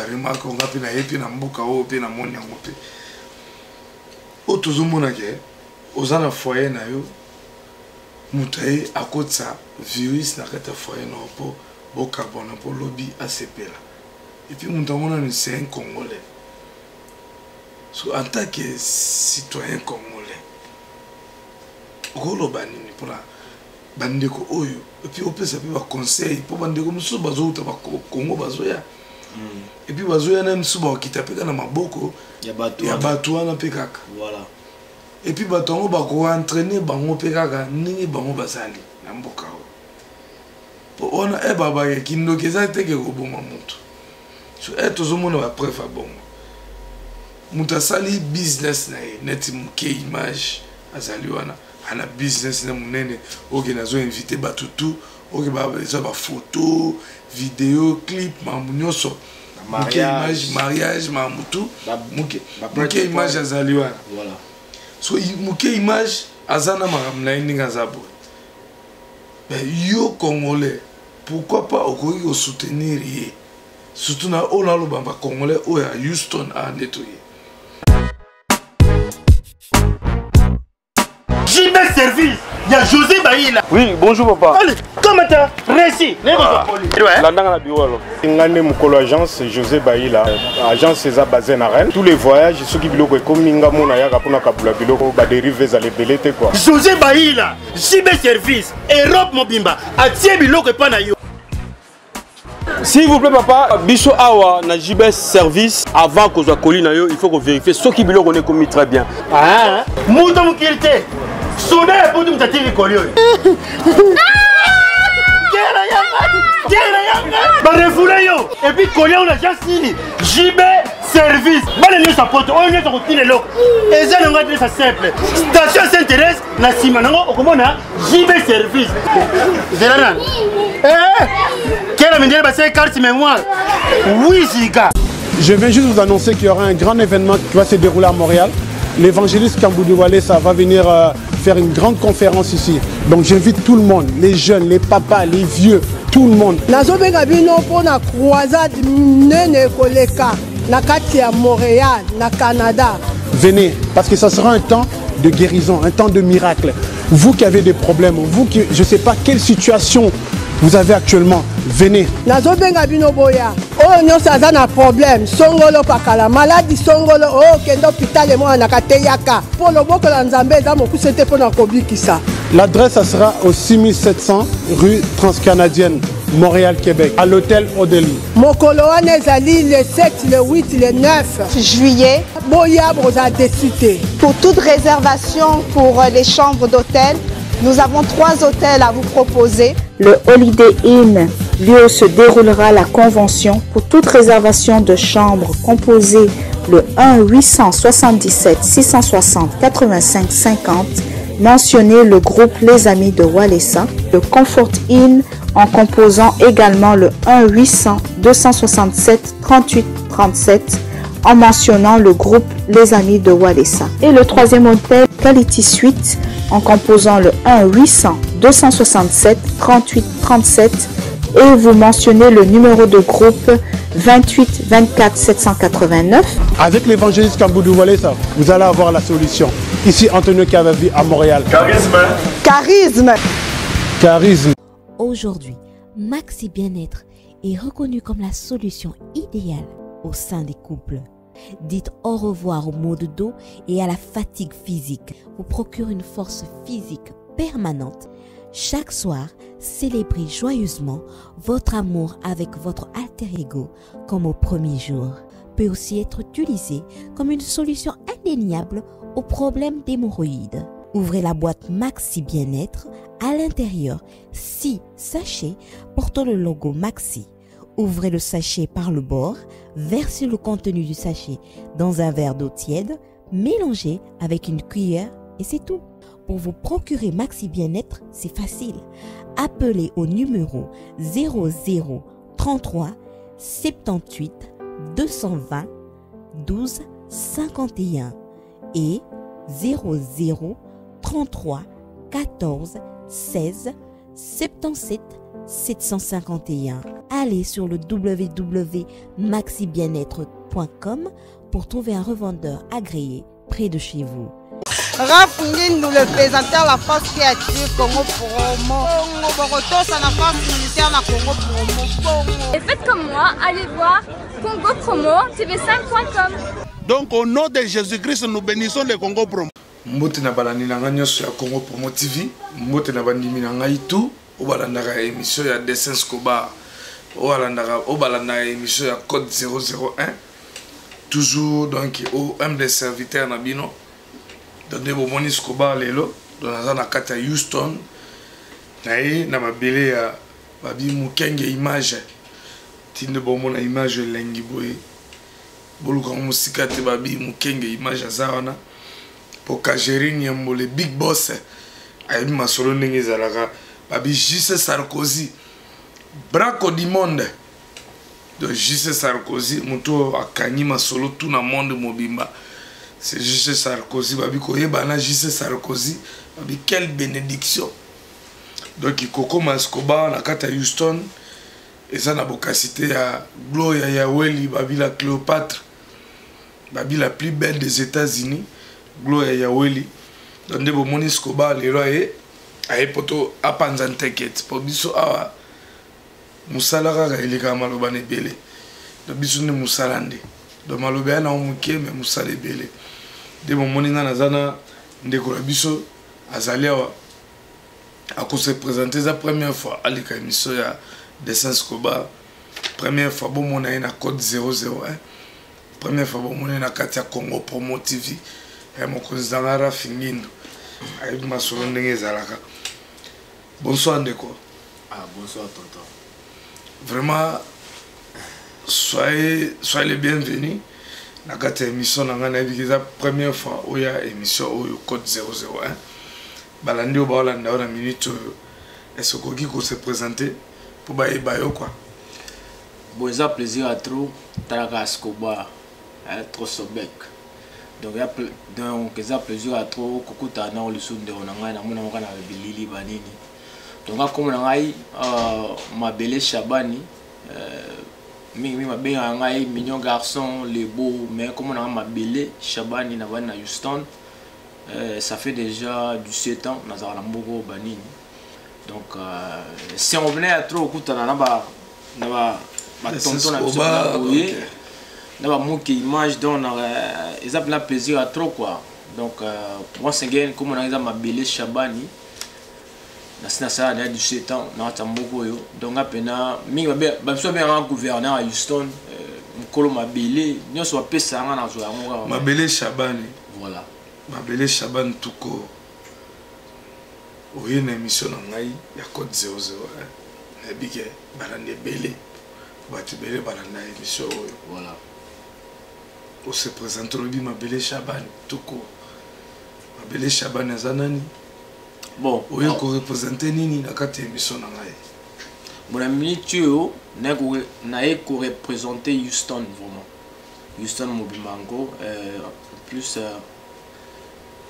baremarke oyo nga mpe naye mpe na mboka oyo mpe namoni yango mpe oyo tozomona ke oza na foyer na yo moto aye akotisa virus na kati ya foyer na yo mpo bokabwana mpo lobi asepela epuis moto yango nanu c'est un congolais so en tant que citoyen congolais okoloba nini mpona bandeko oyo epuis opesa mpe baconseil mpo bandeko mosusu bazouta bakongo bazoya mm. epuis bazoya na mosusu bakokita mpe kaka na maboko ya bato wana mpe kaka epuis bato yango bakoentraine bango mpe kaka ndenge bango bazali na mboka oyo mpo wana e babake kindoki eza te ke koboma moto so e tozomona bapreuve ya bongo moto asali business na ye neti moke image azali wana ana business na monene oke nazo invite bato tout oke eza bafoto video clip makambo nyonso moke image mariage makambo tout moke image azali wana so moke image aza na makambo na ye ndenge aza boye mais yo congolais pourquoi pas okoki kosoutenir ye surtout na oyo naloba bacongolais oyo ya houston a nde toye JB Service, il y a José Baïla. Oui, bonjour papa. Allez, comment t'as réussi ah. Landanga na bureau alors. Ngande mukolo agence José Baïla, agence eza basée na Rennes. Tous les voyages soki biloko ekomi nga mona yaka pona kabula biloko ba dérive ezala ebele te quoi. José Baïla, JB Service, Europe mobimba, atie biloko epa na yo. S'il vous plaît papa, biso awa na JBS service avant kozwa colis na yo, il faut ko vérifier soki biloko ne komi très bien. Ah, moto mokili te. Soda ya poto moto atiki colis oyo. Kera ya ngai, kera ya ngai. Ba refoulé yo. Et puis colis oyo na agence nini? JB service. Bana nyonso ya poto oyo nyonso kotina eloko. Eza nango adresse simple. Station Sainte-Thérèse na nsima nango okomona JB service. Zela nani? Eh! Kela mindele basali carte mémoire. 8 giga. Je viens juste vous annoncer qu'il y aura un grand événement qui va se dérouler à Montréal. L'évangéliste Kamboudou ça va venir euh, faire une grande conférence ici. Donc j'invite tout le monde, les jeunes, les papas, les vieux, tout le monde. Nazobenga bino mpo na croisade nene koleka na kati ya Montréal, na Canada. Venez, parce que ça sera un temps de guérison, un temps de miracle. Vous qui avez des problèmes, vous qui, je ne sais pas quelle situation vous avez actuellement, venez. Nazobenga bino boya. Oyo nyonso aza na problème, songolo pakala, maladi songolo, oyo oh, kende hôpital emonanaka te yaka. Mpo loboko la Nzambe eza mokuse te mpo na kobikisa. L'adresse, ça sera au 6700 rue Transcanadienne, Montréal, Québec, à l'hôtel Odélie. Mokolo wana ezali le 7, le 8, le 9 juillet. Boya boza déçu te. Pour toute réservation pour euh, les chambres d'hôtel, nous avons trois hôtels à vous proposer. Le Holiday Inn, lieu où se déroulera la convention. Pour toute réservation de chambre, composez le 1 877 660 85 50. Mentionnez le groupe Les Amis de Walesa. Le Comfort Inn en composant également le 1 800 267 38 37 en mentionnant le groupe Les Amis de Walesa. Et le troisième hôtel, Quality Suite, en composant le 1 800 267 38 37 et vous mentionnez le numéro de groupe 28 24 789. Avec l'évangéliste Kamboudou Walesa, vous allez avoir la solution. Ici Antonio Cavavi à Montréal. Charisme. Charisme. Charisme. Aujourd'hui, Maxi Bien-être est reconnu comme la solution idéale au sein des couples. Dites au revoir aux maux de dos et à la fatigue physique. Vous procure une force physique permanente. Chaque soir, célébrez joyeusement votre amour avec votre alter ego comme au premier jour. Peut aussi être utilisé comme une solution indéniable aux problèmes d'hémorroïdes. Ouvrez la boîte Maxi Bien-être à l'intérieur, 6 sachets portant le logo Maxi. Ouvrez le sachet par le bord, versez le contenu du sachet dans un verre d'eau tiède, mélangez avec une cuillère et c'est tout. Pour vous procurer Maxi Bien-être, c'est facile. Appelez au numéro 00 33 78 220 12 51 et 00 33 14 16 77 751. Allez sur le www.maxibienetre.com pour trouver un revendeur agréé près de chez vous. Raph Ngindu, le présenteur la force qui attire Congo Promo. Congo Borotosa, la force militaire la Congo Promo. Congo. Et faites comme moi, allez voir Congo Promo TV5.com. Donc au nom de Jésus-Christ, nous bénissons le Congo Promo. Mbote na balandi na ngai nyonso ya Congo Promo TV, mbote na bandimi na ngai tout oyo balandaka émission ya Dessin Scobar, oyo balandaka oyo balandaka émission ya Code 001 toujours donc au humble serviteur na bino. Donc nde bomoni Scobar lelo, donc naza na kati ya Houston na ye na mabele ya babi Mukenge image tinde bomona image elengi boye boluka ngo mosika te babi Mukenge image aza wana po Kajeri Nyembo le big boss ayebi masolo ndenge ezalaka babi JC Sarkozy braco du monde. Donc JC Sarkozy moto akangi masolo tout na monde mobimba, c'est JC Sarkozy babi koyeba na JC Sarkozy babi quelle bénédiction. Donc kokoma Escobar na kati ya Houston eza na bokasite ya Gloria Yaweli babi la Cléopâtre babi la plus belle des États-Unis Gloria Yaweli. Donc nde bomoni Escobar lelo aye aye poto apanza ntekete po biso awa mosala kaka elekaka maloba na ebele. Donc biso nde mosala nde donc maloba ya nango moke mais mosala ebele. Nde bomoni nga naza na ndeko na biso azali awa akose présenter eza première fois aleka émission ya Dessin Scobar, première fois bomona ye na code 001, première fois bomona ye na kati ya Congo Promo TV. Ya mokonzi na nga Rafi Ngindu ayebi masolo ndenge ezalaka. Bonsoir ndeko. Ah, bonsoir tonton. Vraiment soyez les bienvenus na kati ya émission na ngai. Nayebi eza première fois oya émission oyo code 001. Balandi oyo baolanda oyo na minute oyo, est-ce okoki ko se présenter po bayeba yo quoi? Bon, eza plaisir à trop talaka Escobar, hein, trop sobek. Donc ya donc eza plaisir à trop kokutana na lisusu ndeko na ngai, namona moko na bilili banini. Donc akoma na ngai Mabele Shabani, mingi mingi babengaka ngai mignon garçon le beau, mais komona na ngai Mabele Shabani na bani na Houston. Ça fait déjà 17 ans nazala na mboko banini. Donc si on venait à trop kokutana na ba na ba ba tonton na biso na boye na ba moke image, donc na eza plein plaisir à trop quoi. Donc once again comme on a Mabele Shabani na sina sala na 17 ans na kati ya mboka oyo. Donc nga pena mingi ba biso bien nga gouverneur à Houston, mokolo Mabele nyonso bapesa nga na zwa yango kaka. Mabele Shabani. Voilà. Mabele Shabani tuko oye na émission na ngai ya code 001. Nayebi ke balanda ebele, bato ebele balanda émission oyo. Voilà. O se présente olobi Mabele Shabani tuko. Mabele Shabani aza nani? Bon, oye ko représenter nini na kati ya émission na ngai? Bon, na minute oyo naye ko représenter Houston vraiment. Houston mobimba yango, plus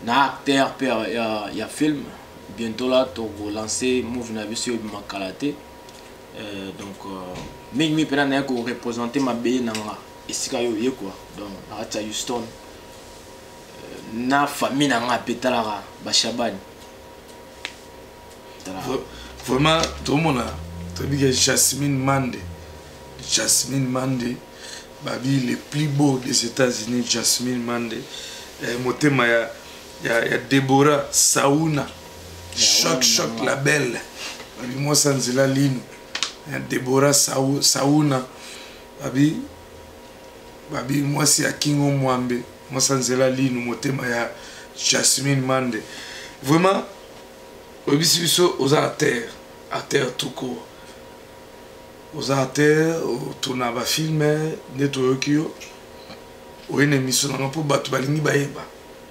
na acteur pe ya film. Bientôt là to lancer move na biso ebima kala te. Donc mingi mingi pena naye ko représenter Mabele na nga esika yo ye quoi. Donc na kati ya Houston, na famille na nga pe talaka ba Shabani. Vraiment tomona toyebi ke Jasmine Mande, Jasmine Mande babi le plus beau des États-Unis, Jasmine Mande, motema ya Deborah Sauna, choc choc la belle babi mwasa nzela lino ya Deborah Sauna babi mwasi ya Kingo Mwambe, mwasa nzela lino, motema ya Jasmine Mande. Vraiment oyebisi biso oza à terre, à terre tout court, oza à terre otuna ba film nde toyoki yo oye na émission nanga mpo bato balingi bayeba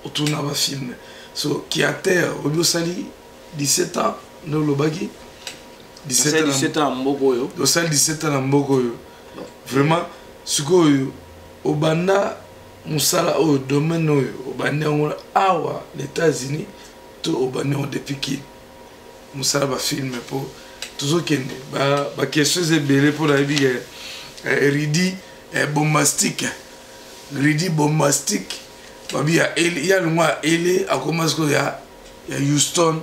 otuna ba film. So ki à terre oyebi osali 17 ans nde olobaki 17 ans na mboka oyo. Osali 17 ans na mboka oyo. Vraiment sikoyo obanda mosala oyo, domaine oyo obandi yango awa na États-Unis to obandi yango depuis ki mosala ba film? Po Tozokende baquestion eza ebele mpo nayebi ke eh, ridi eh, bombastique, ridi bombastique babi ya ele ya longwa ya ele akoma sikoyo ya ya Houston.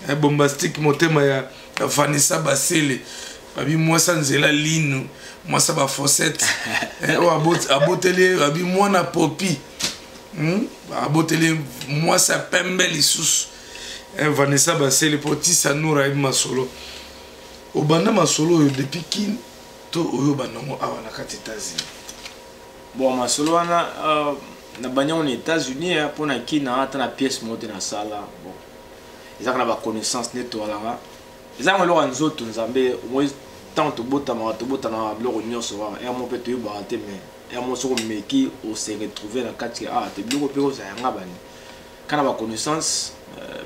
Eh, bombastique motema ya, ya Vanessa Basele babi mwasa nzela linu mwasa bafosete eh, oyo aboteli ye babi mwana popi, Aboteli mwasi ya pembe lisusu. Eh, Vanessa Basele mpo tisa Nour ayebi masolo. Obanda masolo oyo depuis Kin to oyo obanda yango awa na kati États-Unis? Bon, masolo wana nabandi yango na États-Unis mpo na Kin ata na pièce moko te nasala. Bon, ezaka na baconnaissance nde toalanga, eza yango eloko ya nzoto. Nzambe omoi ntango tobotamaka, tobotamaka biloko nyonso wana ere moko mpe toyebaka te, mais ere moko soki omeki ose retrouve na kati ah te biloko mpe kozala yanga bani kaka na baconnaissance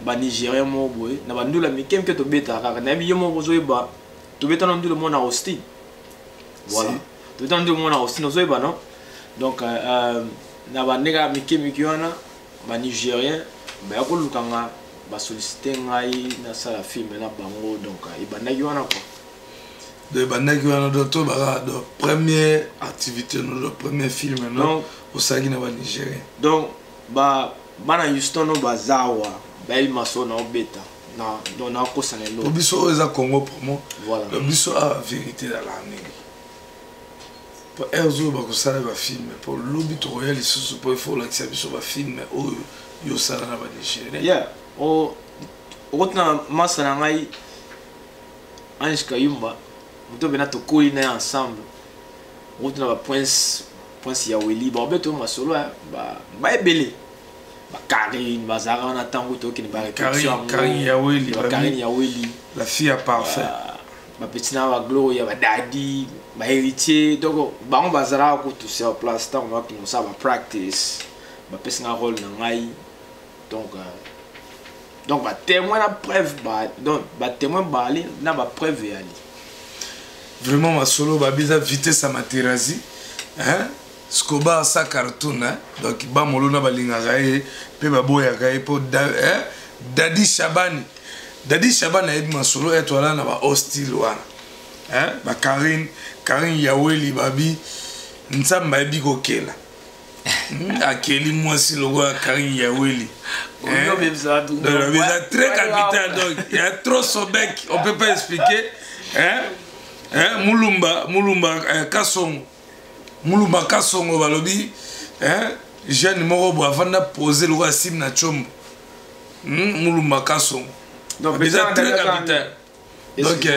banigérien moko boye na bandula mike mike tobetaka kaka. Nayebi yo moko ozoyeba, tobeta na ndula moko na Austin. Voilà, tobeta na ndula moko na Austin, ozoyeba non? Donc na bandenge ya mike mike wana, banigérien baya koluka nga, basollicite ngai nasala film na bango. Donc ebandaki wana quoi. Donc ebandaki wana. Donc to baka donc première activité no, donc premier film no osalaki na banigérien? Donc ba bana Houston oyo baza awa bayebi masolo na obeta na donc nakosana eloko. Po biso oyo eza Congo Promo. Voilà. Donc biso awa vérité ezalaka ndenge po heures oyo bakosala bafilme, po lobi tokoya lisusu, po ifo olakisa biso bafilme oyo yo osala na banigérien. Yeah, okotuna masa na ngai Ange Kayumba, moto mpena tokoli na ye ensemble. Okotuna baprince, prince ya weli, baobeta oyo masolo baebele, bakarine bazalaka wana ntango tokende barépétition. Karine Yaweli. Bakarine Yaweli. La fille ya parfait. Bapeti na bagloria, badadi, bahéritier. Donc bango bazalaka kutu sur place ntango bakende kosala bapractice, bapesi nga rôle na ngai. Donc batémoin na preuve ba, donc batémoin baali na bapreuve eyali. Vraiment masolo babi eza vitesse ya Materazi, hein? Scobar sa cartoon, hein? Donc bamolona balingaka ye mpe baboyaka ye mpo da, hein? Dadi Shabani, Dadi Shabani ayebi masolo eto ala na bahostile wana, hein? Bakarine, Karine Yaweli babi Nzambe ayebi kokela. Akeli mwasi lokola Karine Yaweli. Eza très capital, donc il y a trop sobek, on peut pas expliquer, hein? Hein? Mulumba, Mulumba Kasongo, Mulumba Kasongo balobi, hein? Jeune moko boye avanda pose lokola sim na chombo. Mulumba Kasongo eza très capital. Donc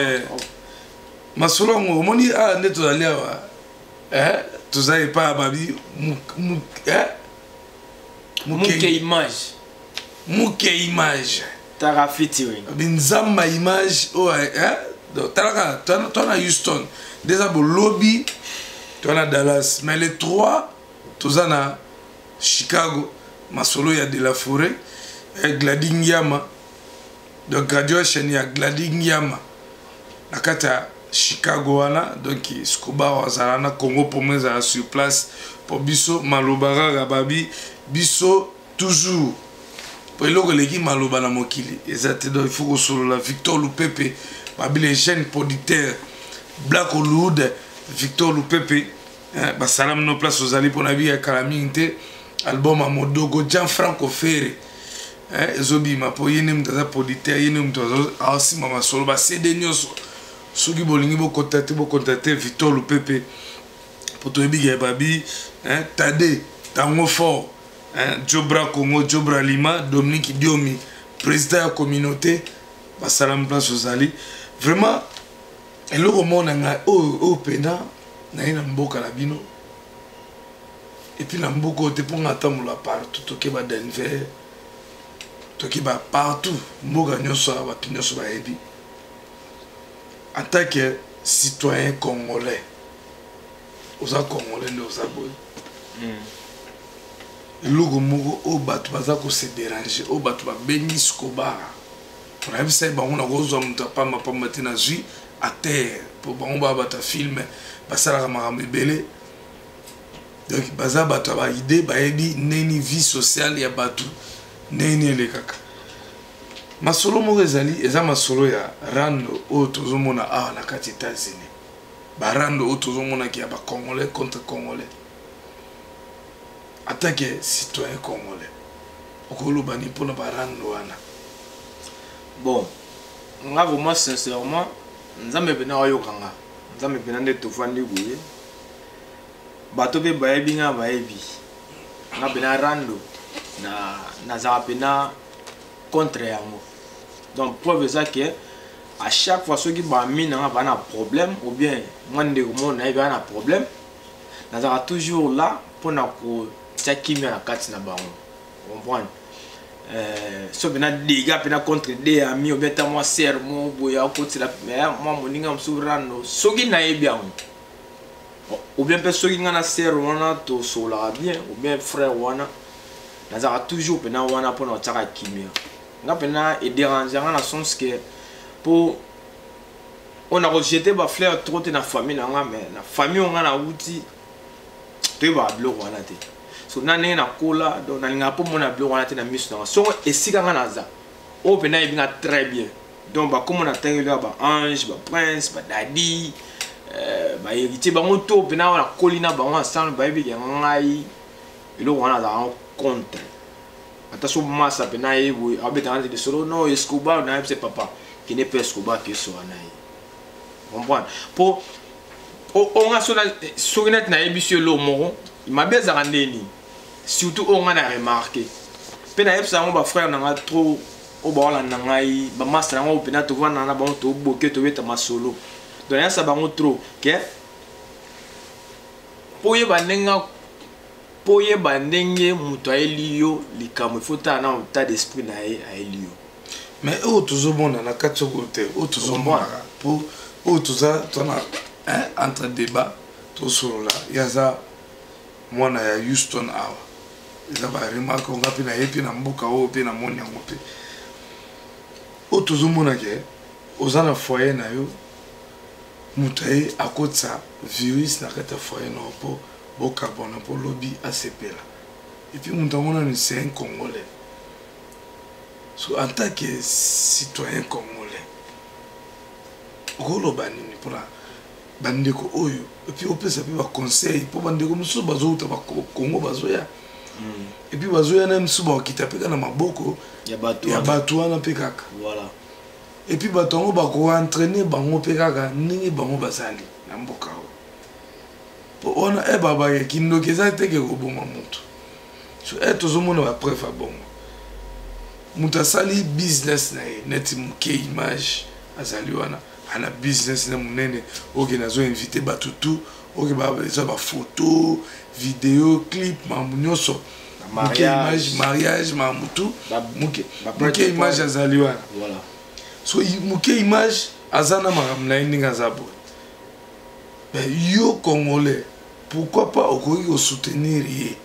masolo yango omoni awa nde tozali awa, toza epai ya babi Muke Image. Muke Image. Tara featuring. Binzamba Image oyo, donc talaka to na Houston nde eza bolobi, to na Dallas, mais le 3 toza na Chicago. Masolo ya de la forêt, Gladi Ngiama, donc graduation ya Gladi Ngiama na kati ya Chicago wana. Donc Scobar azala na Congo Promo ezala sur place mpo biso maloba kaka babi biso toujours, po eloko eleki maloba na mokili eza te. Donc il faut kosolola. Victor Lupepe babi les jeunes producteurs Black Hollywood, Victor Lupepe, basalamu no place ozali mpo na bi ya kala mingi te album ya Modogo Jean Franco Ferre ezobima, mpo ye nde moto aza producteur, ye nde moto aosimba masolo bacd nyonso. Soki bolingi bocontacte, bocontacte Victor Lupepe, mpo toyebi ke babi Tade Tango Fort, Jobra Congo, Jobra Lima, Dominique Diomi, président ya communauté, basalami place ozali. Vraiment eloko moko na ngai oyo oyo mpena naye na mboka na bino, et puis na mboka oyo te, mpo nga atambola partout, toke ba Denver, toke ba partout, mboka nyonso awa bato nyonso bayebi. En tant que citoyen congolais, oza congolais nde oza boye. Eloko moko oyo bato baza kose déranger, oyo bato babengi Scobar, nayebisa ye bango nakozwa moto ya pamba pamba te, nazwi acteur mpo bango baa bato ya film, basalaka makambo ebele. Donc baza bato ya baide, bayebi ndeni vie sociale ya bato ndenge nini elekaka. Masolo moko ezali, eza masolo ya rando oyo tozomona awa na kati États-Unis. Ba rando oyo tozomonaki ya ba Congolais contre Congolais. En tant que citoyen congolais, okoloba nini mpona ba rando wana? Bon, nga vraiment sincèrement, Nzambe mpenza ayoka nga. Nzambe mpenza nde tofandi boye. Bato mpe bayebi nga, bayebi nga mpenza rando na nazala mpenza contre yango. Donc preuve eza ke à chaque fois soki bami na nga ba na problème ou bien mwa ndeko moko nayebi aza na problème, nazalaka toujours là mpona kotia kimia na kati na bango. Comprendre? So mpena dégâts mpena contre de ami ou bien ta mwa sere mo boye akotela mwa moninga mosusu rando soki nayebi yango, ou bien mpe soki ngai na sere wana tosololaka bien ou bien frère wana, nazalaka toujours mpena wana mpona kotiaka kimia. Nga mpena ederange nga na sens ke mpo oyo nakojete bafleur trop te na famille na nga, mais na famille oyo nga nauti toyebaka biloko wana te. So na ndenge nakola, donc nalingaka mpo mona biloko wana te na miso na nga. Songo esika nga naza oyo mpena ayebi nga très bien, donc bakomona ntangeli ya baange, baprince, badadi, bahéritier, bango to mpena wana nakoli na bango ensemble, bayebi ke ngai eloko wana azalaka contre. Ata so masa mpena ye boye abetaka neti lisolo no Escobar, nayebi se papa kende mpe Escobar kesoa na ye, comprendre? Mpo onga soki neti nayebi so eloko moko mabe ezalaka ndeni, surtout oyo nga na remarke mpe nayebisa yango bafrère na nga trop oyo baolanda ngai, bamasa yango mpena tovanda na bango, toboke, tobeta masolo, donc nayebisa bango trop ke mpo oyeba ndenge, mpo oyeba ndenge moto ayeli yo likambo, ifo tala na état d'esprit na ye ayeli yo. Mais oyo tozomona na kati oyo te, oyo tozomonaka mpo oyo toza tona entre débat tosolola, ye aza mwana ya Houston awa, eza baremarke onga mpe naye mpe na mboka oyo mpe namoni yango mpe oyo tozomona ke oza na foyer na yo, moto aye akotisa virus na kati ya foyer na yo mpo bokabwana, mpo lobi asepela. Et puis moto yango nani? C'est un Congolais. So en tant que citoyen congolais, okoloba nini mpona bandeko oyo? Et puis opesa mpe baconseil mpo bandeko mosusu bazouta bakongo bazoya, et puis bazoya na mosusu bakokita mpe kaka na maboko ya bato wana mpe kaka. Et puis bato yango bakoentraîne bango mpe kaka ndenge bango bazali na mboka oyo. Po wana e babake kindoki eza te ke koboma moto. So e tozomona bapreuve ya bongo, moto asali business na ye neti moke image azali wana ana business na monene, oke nazoinvite bato tu, oke eza bafoto, video, clip, makambo nyonso, moke image, mariage, makambo tu, moke image azali wana. So moke image aza na makambo na ye ndenge aza boye. Mais yo Congolais, pourquoi pas okoki kosoutenir ye?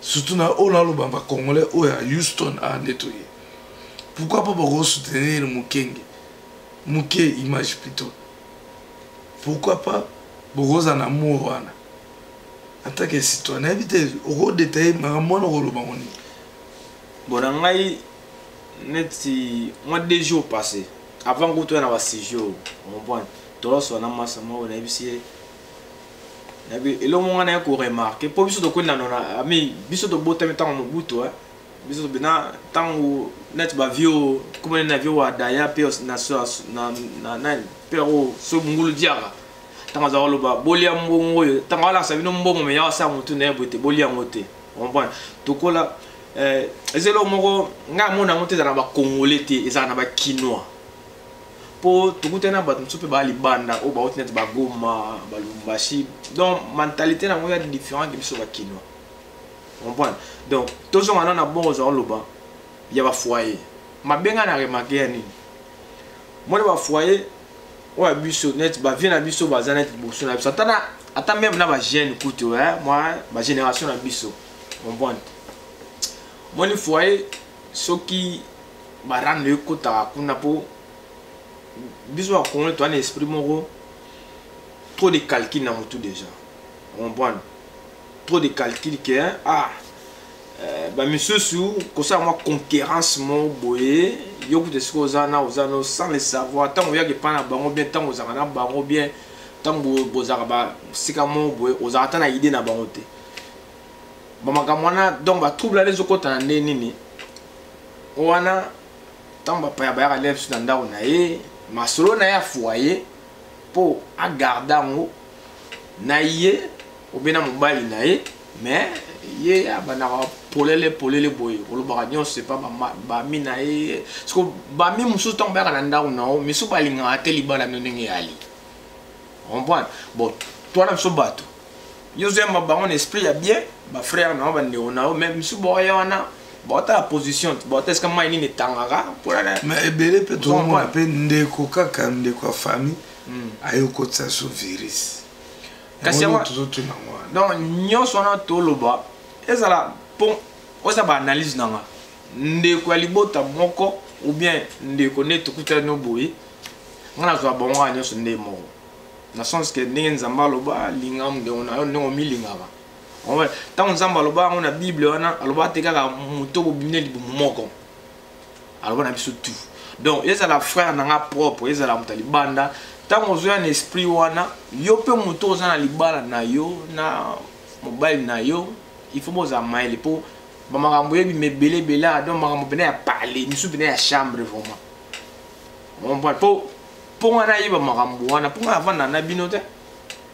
Surtout na oyo naloba bacongolais oyo ya Houston a nde toye, pourquoi pas bakosoutenir mokenge, moke image plutôt? Pourquoi pas bokozala na amour wana en tant que citoyen? Nayebi te, okodetaye makambo wana, okoloba ngo nini? Bon, na ngai neti mwa 2 jours passé avant kutu oya na basujet oyo, comprendre, toloso na masa moko, nayebisi ye, nayebi eloko moko nga naye koremarke mpo biso tokwenda na ami, biso tobotami ntango Mobutu, biso tobina ntango neti bavio komoni na vio wadaya mpe na pere oyo so ngulu diaka, ntango aza koloba bolia mbongo oyo, ntango alakisa bino mbongo me ya asala motu na ye boye te, bolia yango te, comprendre? Tokola eza eloko moko ngai amona yango te, ezala na bacongolais te, ezala na bakinois, mpo tokutani na bato mosusu mpe baa libanda oyo bauti neti bagoma, balumbashi, donc mentalité na yango ya différent ke biso bakinois, comprendre? Donc tozonga na bongo, ozala oloba ya bafoyer mabe, ngai na remarke ya nini, moni bafoyer oyo ya biso neti bavie na biso baza neti liboso na biso, ata meme na bajeune kutu, mwa bagénération na biso, comprendre? Moni foyer soki barando ekotaka kuna, mpo biso bakongole toza na esprit moko trop de calcul na motu déjà, comprendre? Trop de calcul ke ah Eh, bamisusu kosala mwa concurrence moko boye yo kuta esika oza na oza no sans le savoir ntango oyaka epai na bango bien ntango ozalaka na bango bien ntango bozalaka basika moko boye ozalaka ata na idée na bango te bamakambo wana donc batrouble wana ezokɔta na nde nini wana ntango bapaya bayaka nde biso na ndako na ye masolo na ye ya foyer mpo agarde yango na ye obe na mobali na ye mais ye abandaka polele polele boye olobaka nyonso epa bami na ye siko bami mosusu ntango bayaka na ndako na yo misusu balingaka te libala no ndenge eyali comprendre bon twana biso bato yo ozoyamba bango na esprit ya bien bafrère na yo bandeko na yo mais misusu baoya wana baotala position baota esika mai nini etangaka mais ebele mpe tozomona mpe ndeko kaka ndeko ya famille hmm. aye okotisa so virus kasi yango tozotuna yango wana donc nyonso wana toloba ezala mpo oza baanalyse na nga ndeko ya libota moko ou bien ndeko nde tokutani no boye nga nazwa bango kaka nyonso nde moko na sens ke ndenge nzambe aloba linga ndeko na yo ndenge omilingaka ntango nzambe aloba yango na bible wana aloba te kaka moto bobimi na libumu moko aloba na biso tout donc ezala frère na nga propre ezala moto ya libanda ntango ozoya na esprit wana yo mpe moto oza na libala na yo na mobali na yo il faut bozala mayele mpo bamakambo ebima ebele ebele awa donc makambo mpena ya pale misusu mpena ya chambre vraiment comprendre mpo mpo nga nayeba makambo wana mpo nga navanda na bino te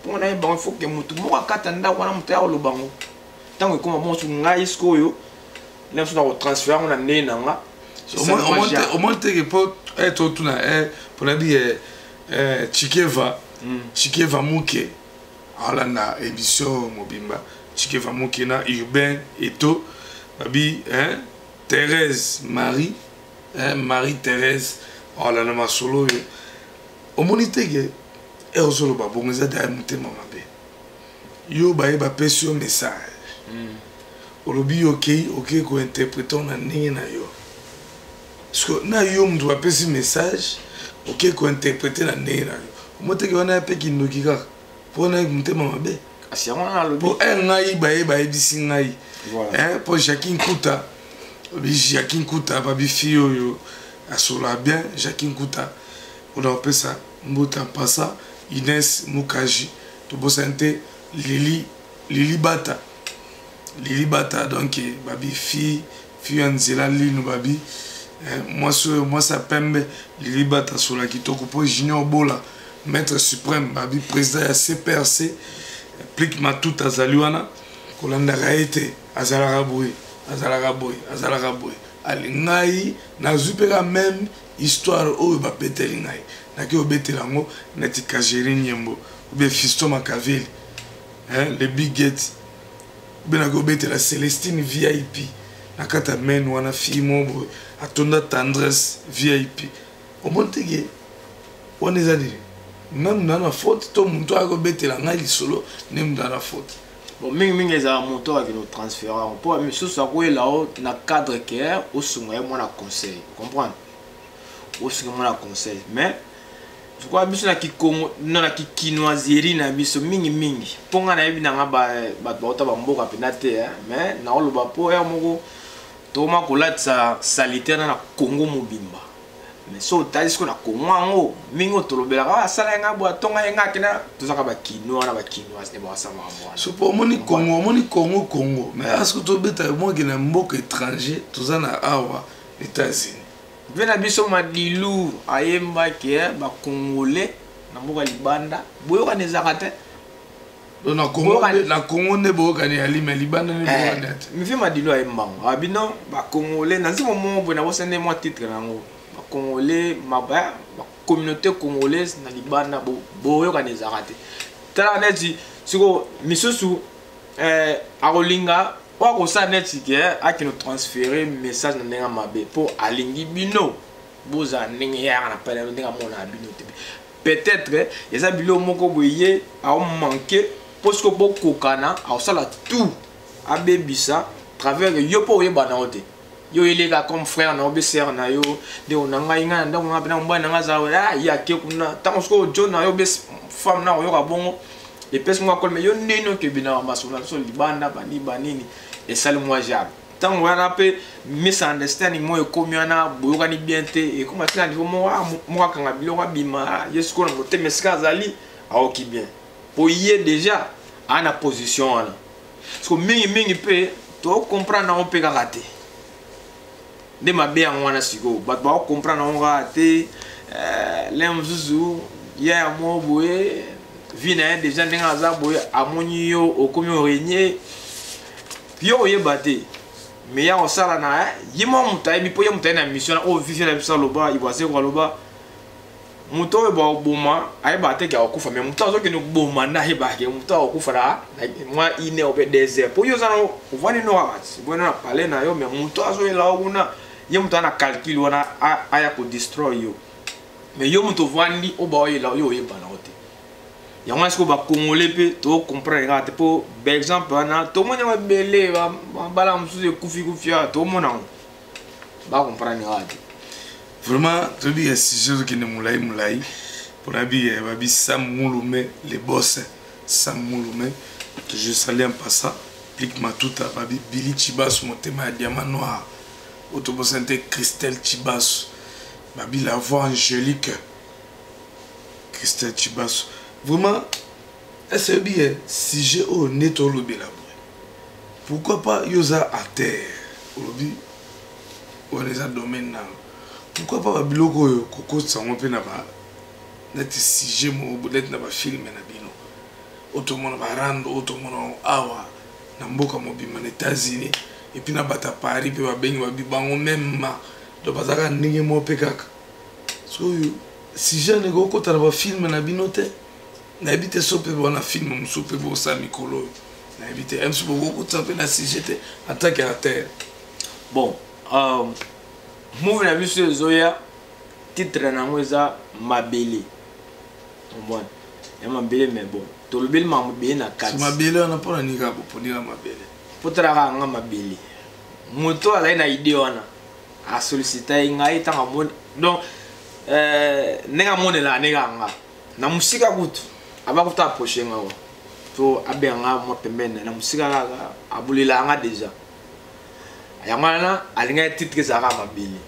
mpo nga nayeba yango il faut ke motu moko akata ndako wana moto ya koloba yango ntango ekoma bonso ngai sikoyo na biso na kotransfere yango na ndenge na nga omoni teke mpo eh, totuna eh, mpona bi eh, chikeva hmm. chikeva muke alanda émission mobimba chikeva muke na urbain eto babi thérèse marie marie thérèse alanda masolo oyo omoni teke ozoloba bongo eza daya motema mabe yo baye bapesi yo message mm. olobi yo okei okei kointerprete na ndenge na yo parceke na yo moto bapesi message okei kointerprete na ndenge na yo omoteki wana ya mpe kindoki kaka mpo na motema mabe mpo e eh, ngai baye bayebisi ngai mpo eh, jacki nkuta obi jacki nkuta babi fille oyo asola bien jacki nkuta mpona kopesa mbuta mpasa ines mukaji tobosani te lili lili bata lili bata donc babi fille fille ya nzela linu babi eh, mwasi oyo mwasi ya pembe lili bata sola kitoko mpo junior bola maître suprême babi président ya cprc plik matuta azali wana kolandaka ye te azalaka boye azalaka boye azalaka boye ale ngai nazwi mpe ka meme histoire oyo babeteli ngai nake obetela yango neti kageri nyembo oubien fiston makaveli hein, le big gate oubien nake obetela celestine vip na kati ya maine wana fille moko boye atonda tendresse vip omoni teke wana eza nini meme na na faute to moto ayaki kobetela ngai lisolo nde moto ana faute bon mingimingi ezalaka moto akende otransfere yango mpo misusu akoyela yo na cadre ke osunga ye mwana conseil comprendre osunga mwana conseil mais je crois biso na kikongo no na kikinoiserie na biso mingimingi mpo ngai nayebi na nga bato bauta bamboka mpenza te mais naoloba mpo heure moko tokoma kolatisa salite wana na congo mobimba mais so otali sikoyo na kongo yango mingi oyo tolobelaka ah, asala ye nga boye atonga ye nga akenda tozaka bakinois na bakinoise nde bakasala makambo wana sopo omoni congo omoni congo congo mais aske tobeta moke na mboka étranger toza na awa états-unis mpe na biso madilu ayembaki eh, bacongolais na mboka libanda boyokani ezalaka te Donc na Congo na Congo nde boyokani ya lima libanda nde eh, boyokani te. Mifi Madilu ayemba ngo. Abi non ba congolais na nzembo moko boye nabosani nde mwa titre na yango. Ba congolais ma ba communauté congolaise na libanda boyokani ezalaka te. Tala neti siko misusu eh, akolinga oyo akosala neti ke akende transfere message na ndenge mabe mpo alingi bino bozala ndenge yaka na pale ndenge amonaka bino te peut-être eza biloko moko boye ye aomanke mpo soki bokokana akosala tout abebisa travers yo mpo oyeba na yo te yo oyeleka comme frère na yo be sœur na yo ndeko na ngai ngai na ndako ngai mpena mobali na ngai azala ah, ye ake kuna ntango soki ojo na yo be femme na oyoka bongo epesi mwa kole me yo nini okebinaka masolo na biso libanda bani banini esali mwa jable. Ntango wana mpe misunderstanding moko ekomi wana, boyokani bien te, ekoma tina niveau moko, ah, moko akanga biloko abima, ah, ye sikoyo na motema esika azali aoki bien mpo ye déjà aa na position wana. Siko mingimingi mpe tocomprendre yango mpe kaka te, nde mabe yango wana. Sikoyo bato bakocomprendre yango kaka te. Le mosusu ye ya moko boye, vie na ye déjà ndenge aza boye, amoni yo okomi orenie, yo oyeba te, me ya kosala na ye moko moto ayebi, mpo ye moto aye na mission na oyo vivi na biso aloba Iwazeko aloba moto oyo bakoboma ayebaka te ke akokufa, me moto azokende koboma nde ayebaka ke moto akokufa na mwa une heure mpe 2 heures, mpo yo oza na ovandi no kaka ovandi na palais na yo, me moto azoyela yo kuna, ye moto aza na calcul wana aya kodestroy yo, me yo moto ovandi oyo baoyela yo oyeba na yo te. Yango wana sikoyo bacongolais mpe tocomprendre kaka te, mpo baexemple wana tomoni yango ebele, bala mosusu ekufi kufi awa, tomona yango, bacomprendre kaka te. Vraiment, toyebi ya sujet ozokende molai molai mpona bi babi Sam Mulume, le boss Sam Mulume que je salue en passant, Plik Matuta, babi Billy Chibasu, motema ya diamant noir oyo tobosani te, Christelle Chibasu, babi la voix angélique Christelle Chibasu. Vraiment, est-ce que bien sujet oyo nde tolobela boye, pourquoi pas yo oza à terre, olobi wana eza domaine nano, pourquoi pas babiloko oyo kokotisa yango mpe na ba neti sujet moko neti na bafilme na bino oyo tomona barando oyo tomona yango awa na mboka mobimba na États-Unis, et puis na bato ya Paris mpe babengi babi bango même ma, donc bazalaka ndenge moko mpe kaka. Soki sujet ndenge okota na bafilme na bino te, nayebi te, so mpe wana filme mosusu mpe bosala mikolo oyo, nayebi te, mosusu bokokotisa mpe na sujet te en tant que acteur. Bon, movie na biso ezoya, titre na yango eza Mabele, omona ya mabele, mais bon, tolobeli makambo ebele na kati. Mabele wana mpona nini kaka boponela mabele? Mpo talaka nga mabele, moto azali na idée wana asollicita ye ngai ntango amoni, donc ndenge amonelaka ndenge anga na mosika kutu aba kutu approche nga wa to abenga nga mwa pembeni na mosika kaka, abulelaka nga déjà. Yango wana alingaki titre ezalaka mabele,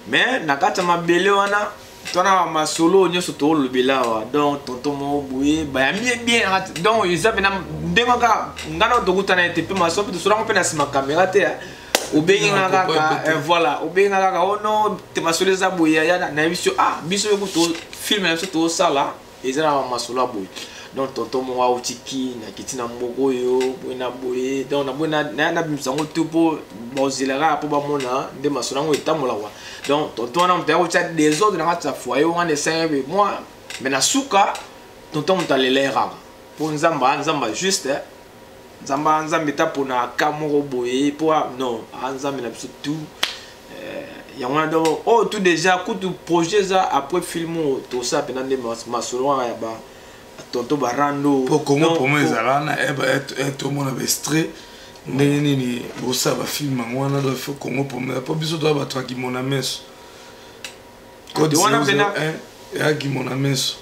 mais na kati ya mabele wana twana masolo nyonso tolobela awa. Donc tonton moko boye bayambi ye bien, donc eza mpena ndenge kaka ngai na tokutana ye te, mpe masolo mpe tosolango mpe na nsima kamera te, obengi nga kaka, voilà, obengi nga kaka oh non te, masolo eza boye ya nayebi biso, ah, biso yoku to filme na biso tosala eza na masolo ya boye. Donc tonton moko auti ki nakiti na mboka oyo boye na boye, donc na boye nabimisa yango tu mpo bozela kaka mpo bamona nde masolo yango etambola kwa. Donc tonton wana moto ya kotia désordre na kati ya foyer wana esangi mpe mwa, mais na suka tonton moto alela ye kaka mpo Nzambe Nzambe juste, Nzambe Nzambe ta mpona ka moko boye mpo non Nzambe na biso tout yango wana. Donc oyo tout déjà kutu projet eza après film oyo tosala mpena nde masolo wana ya ba tonton barando. Mpo Congo promo ezala wana, tomona baextrait ndenge nini bosala bafilme yango wana. Donc faut Congo promo, mpo biso toya bato ya kimona meso, code 001 eya kimona meso.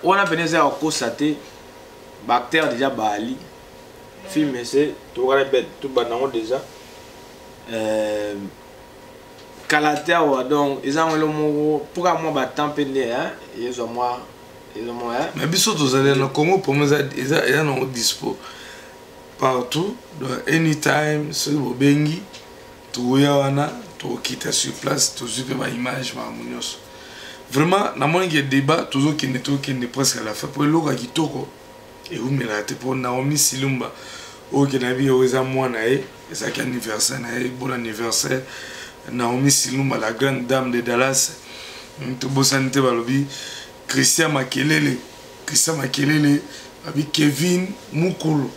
Wana pene eza ya kokosa te, baacteur déjà baali film ese tokana mpe tobanda yango déjà kala te awa. Donc eza yango elo moko mpoka mwa batemps mpe nde ezwa mwa eza mwa. Mais biso tozali na Congo promo, eza nango dispo partout, donc anytime soki bobengi tokoya wana, tokokita sur place, tozwi mpe baimage, makambo nyonso. Vraiment, namoni ke débat tozokende, tokende presque à la fin, po eloko ya kitoko ewumelaka te. Mpo Naomi Silumba oyo ke nayebi oyo eza mwana ye, ezalaki anniversaire na ye, bon anniversaire Naomi Silumba, la grande dame de Dallas. Tobosani te, balobi Christian Makelele, Christian Makelele, babi Kevin Mukulu,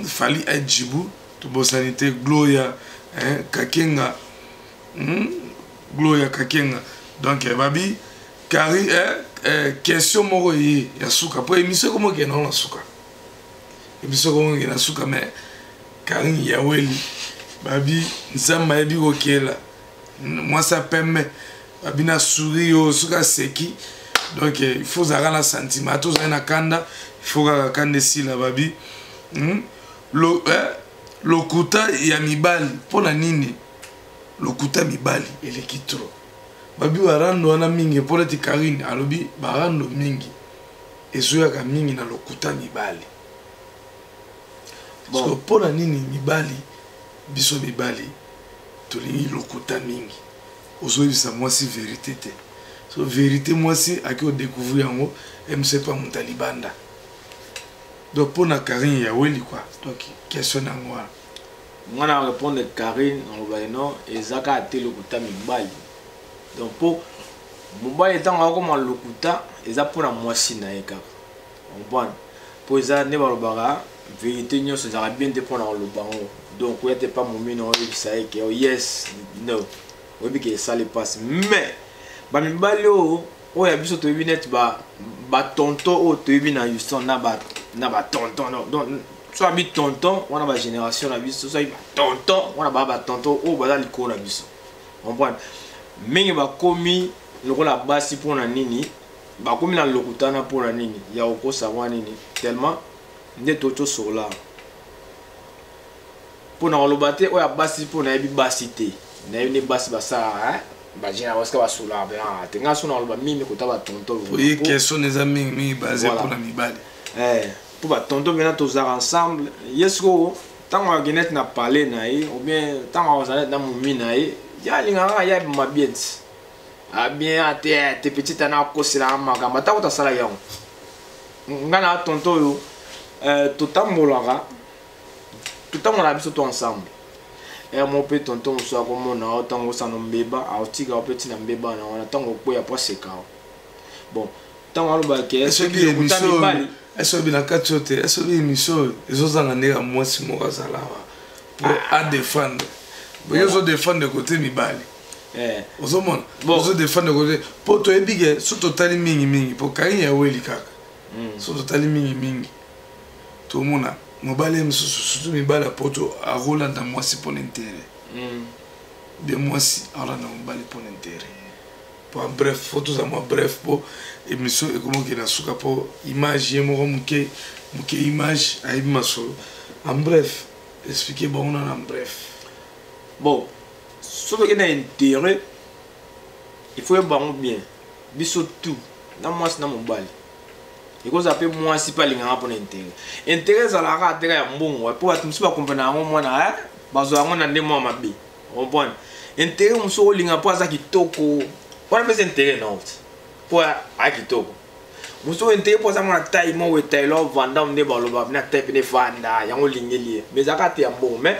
Fali Ajibu, tobosani te Gloria Kakenga, Gloria Kakenga. Donc babi kari question moko ye ya suka, po émission ekomokende na suka, émission ekomokende na suka. Mais Karine Yaweli, babi Nzambe ayebi kokela mwasi ya pembe, babi na souri oyo soki aseki, donc il faut ozalaka na sentiment, ata ozali na kanda, il faut kaka kanda esila. Babi Lokuta ya mibali mpo na nini lokuta mibali eleki trop? Babi barando wana mingi mpo neti Karine alobi barando mingi ezoyaka mingi na lokuta mibali. Bon. Mpo na nini mibali, biso mibali tolingi lokuta mingi? Ozoyebisa mwasi verité te, so verité mwasi aki odécouvrir yango mc pa moto ya libanda. Donc mpo na Karine Yaweli quoi, donc question na yango wana. Nga na répondre Karine, nalobaki non, eza kaka te lokuta mibali. Donc mpo mobali ntango akoma lokuta eza mpona mwasi na ye kaka, comprendre? Mpo eza nde balobaka vérité nyonso ezalaka bien te mpona koloba yango. Donc oya te pa momino oyebisa ye ke oh, yes no, oyebi ke esali mpasi. Mais bamibali oyo oyo ya biso toyebi neti batonton oyo toyebi na Houston na batonton, donc so abi tonton wana bagénération na biso, so abi batonton wana baa batonton oyo baza likolo na biso, comprendre? Mingi bakomi lokola basi. Mpona nini bakomi na lokuta wana? Mpona nini ya kokosa mwa nini? Tellement nde tosola mpo na koloba te oyo ya basi, mpo nayebi basi te, nayebi nde basi basalaka bagene basika basolaka mpenaka te. Ngai so na koloba mingi kota batonton. Oye, question eza mingi mingi base mpona mibali. Mpo batonton mpena tozalaka ensemble. Ye sikoyo ntango akende neti na palais na ye, ou bien ntango akozala neti na momi na ye, ye alingaka ye abima bien ti abien ate te petit ana akoselaka makambo ata kuta asala yango. Ngai na tonton oyo totambolaka, totambolaka biso to ensemble. Ere moko mpe tonton mosusu akomona o ntango osana mbeba, aotika o mpe ntina mbeba na wana ntango okweya po aseka o. Bon, ntango alobaka soki lokuta mibali esobi na kati oyo te, esobi émission oyo ezozanga ndenge ya mwasi moko azala awa po adefendre. Boye ozodefendre kote mibali, ozomona ozodefendre kote mpo toyebi ke so totali mingimingi mpo Karine Yaweli kaka, so totali mingimingi tomona mobali ye mosusu, surtout mibali ya poto, akolanda mwasi mpona intérêt, bien mwasi akolanda mobali mpona intérêt. Po bref, fo toza mwa bref mpo émission ekomoki na suka, mpo image ye moko moke moke, image ayebi masolo. En bref, explique bango nana en bref. Bon, soki okei na intérêt, il faut yeba bango bien. Biso tout na mwasi na mobali, ekozala mpe mwasi mpe alingaka mpona intérêt. Intérêt ezalaka ateka ya mbongo, mpo bato mosusu bakomprena yango mwana bazwa yango na nde mwa mabe, comprendre? Intérêt mosusu olinga mpo aza kitoko, wana mpe eza intérêt na oti mpo aya kitoko. Mosusu intérêt mpo aza mwana taille moko etailo vandam, nde baloba na taille pene efanda, yango olingeli ye, mais ezalaka te ya mbongo. Mais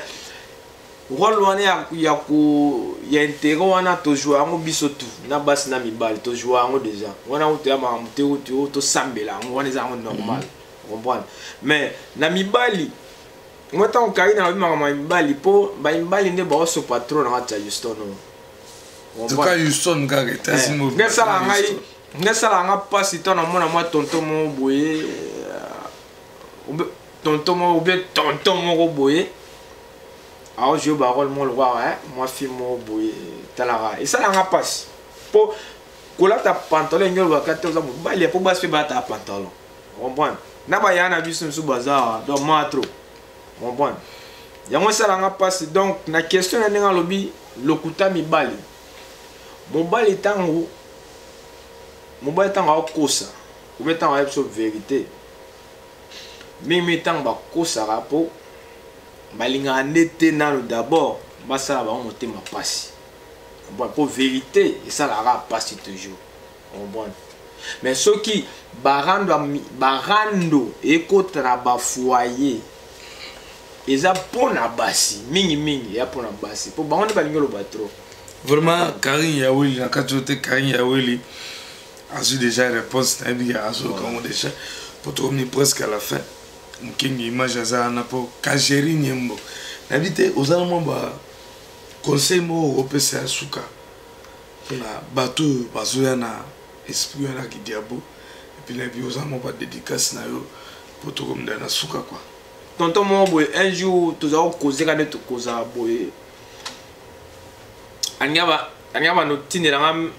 rôle wana ya intérêt wana, tozwa yango biso tu na basi na mibali, tozwa yango déjà wana. Oyo toya makambo te, oyo tosambela yango wana, eza yango normal, comprendre? Mais na mibali ngo, ntango Karine alobi makambo ya mibali, mpo bamibali nde baosopa trop na kati ya Houston oyo. Toka Houston kaka, États-Unis. Nde esala ngai, nde esala nga mpasi ntango namona mwa tonton moko boye, tonton moko bien, tonton moko boye aojoue barole moko lokola mwa fille moko boye. Talaka, esalanga mpasi mpo kolata pantalon enge olobaka te oza mobali, mpo basi mpe balataka pantalon, comprendre? Na baya na biso mosusu baza awa, donc mwa trop, comprendre? Yango esalanga mpasi. Donc na question na ndenge alobi lokuta mibali, mobali ntango mobali ntango akokosa obe ntango ayebi biso vérité mingimingi, ntango bakosaka mpo balingaka nde te nano d'abord basala bango motema mpasi, mpo vérité esalaka mpasi toujours, comprendre? Mais soki barando, barando ekota na bafoyer, eza mpo na basi mingimingi, eya mpo na basi, mpo bango nde balingi oloba trop. Vraiment, Karine Yaweli, na kati oyo te, Karine Yaweli azwi déjà réponse, nayebi ke azoyoka yango déjà, po tokomi presque à la fin. Mokengi image aza wana mpo Kageri Nyembo, nayebi te oza na mwa ba conseil moko okopesa ya suka mpona bato oyo bazoya na esprit wana kidiabo. Et puis nayebi oza mwa badédicace na yo mpo tokomida na suka kua. Tonton moko boye, un jour toza kokozeka nde tokozala boye, alinga bando tindela nga,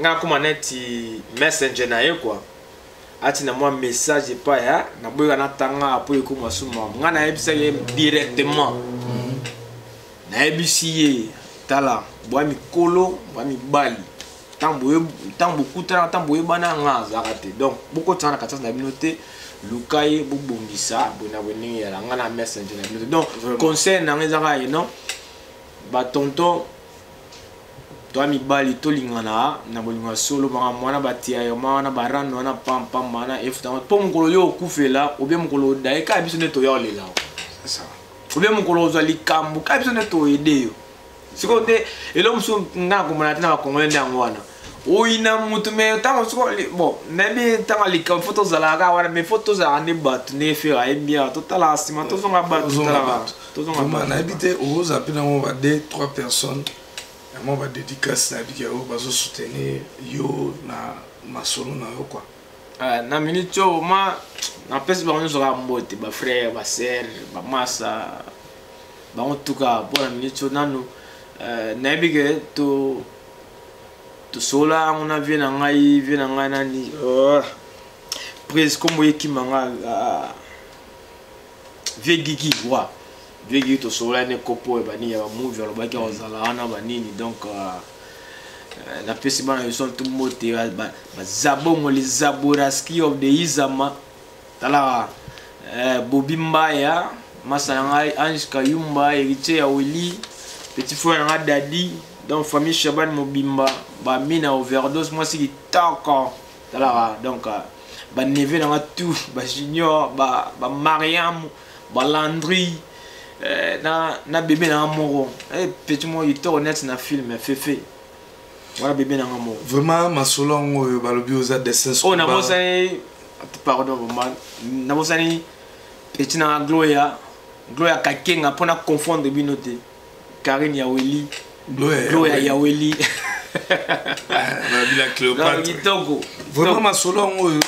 nga akoma neti messenger na ye kua. Atinda mwa message epai ya naboyaka natanga apo ekoma suma ngai nayebisaki ye directement. Nayebisi ye tala bwa mikolo bwa mibali ntango bokutana ntango boyebana nga azalaka te donc bokotana na katikati na bino te luka ye bobongisa boye na boye ndenge yala nga na messenger na bino te donc conseil na nga ezaka ye non batonton toa mibali tolingana na bolingo ya solo makambo wana batiayoma wana barando wana pampamba wana efuta mpo mokolo yo okufela obie mokolo odaye kaka biso nde toya olela obie mokolo ozwa likambo kaka biso nde toyede yo sikoyo nde eloko mosusu nga nakomona te na bakongole nde yango wana oyina motu me ntango siko bon nayebi ntango ya likambo fo tozalaka kaka wana mais fo tozalaka nde bato nde efere ayebi awa totalaka nsima tozonga bato totalaka tozonga bato nayebi te okozala mpe nango ba 2 3 personnes ya mwa badédicace nayebi ke oyo bazosoutenir yo na masolo na yo kua ah, na minute oyo ma napesi bango nyonso kaka mbote bafrère basere bamasa bango tuka mpo na minute oyo nanu euh, nayebi ke to tosolola yango na vie na ngai vie na ngai nani oh. prise kombo ekima nga ah. vie gigi wa vie gigi tosolola ne kopo oyo banini ya bamovie alobaki akozala wana banini donc euh, euh, napesi bana biso ntu mbote bazabongo les zaboraski of the izama talaka eh, bobi mbaya masa na ngai ange kayumba héritier ya willi petit frère na ngai dadi donc famille shaban mobimba bamina overdose mwasi kitoko talaka donc euh, baneve na nga tout bajunior bamariam ba balandry eh, na, na bebe na nga moko eh, petit moko kitoko neti na film fefe wana bebe na nga moko vraiment masolo yango oyo balobi oza dessin oyo nabosani pardon vraiment nabosani petit na nga gloria gloria kakenga mpo na confondre bino te karine yaweli gloria yaweli babila cléopatre kitoko vraiment masolo yango oyo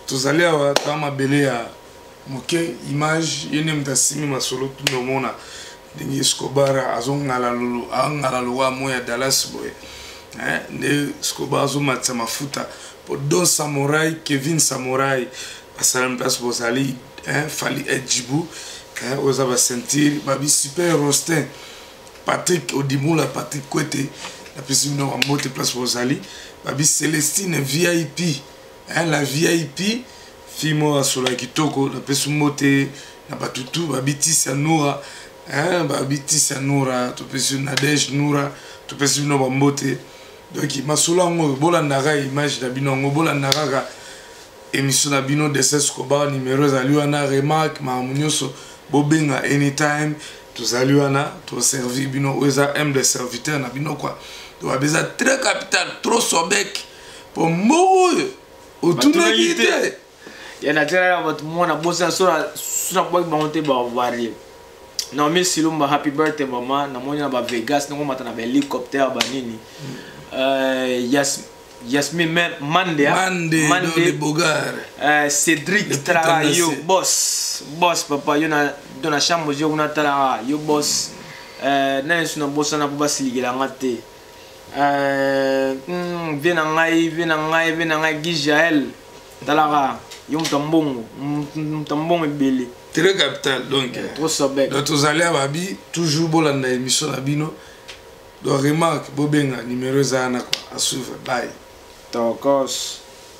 tozali awa toa mabele ya moke image ye nde moto asimi masolo tuna omona ndenge escobar azongala lolo angala lokola moi ya dallas boye nde escobar azomatisa mafuta po don samorai kevin samorai basalami place bozali fali edjibu oyo eza baceinture babi super rostin patrick odimula patrick kwete napesi bino bambote place bozali babi celestine vip la vip fille moko asola kitoko napesi mbote na bato tu babitisa nura babitisa nura topesi nadege nura topesi bino bambote donc masolo yango bolandaka image na bino yango bolanda kaka émission na bino dessin scobar numéro ezali wana remarque makambo nyonso bobenga anytime tozali wana toservi bino oyo eza humble serviteur na bino kua donc eza très capital trop sobek mpo mbongo oyo otunaki te ya natikala bato mwana bosana so nabwaki bango te bavarie naomi silumba happy birthday mama namoni na bavegas ndenge omata na bahélicoptère banini euh, yasmin mande mande, mande bogar euh, cédric talaka yo boss boss papa yo na do na chambre yo kuna talaka yo boss euh, nani so nabosana mpo basilikela nga te Euh, hmm, vie na ngai vie na ngai vie na ngai guy jael talaka yo moto ya mbongo moto ya mbongo ebele très capital donc eh, trop sobek donc tozali awa babi toujours bolanda émission na bino donc remarque bobenga numéro eza wana quoi à suivre bye tokos.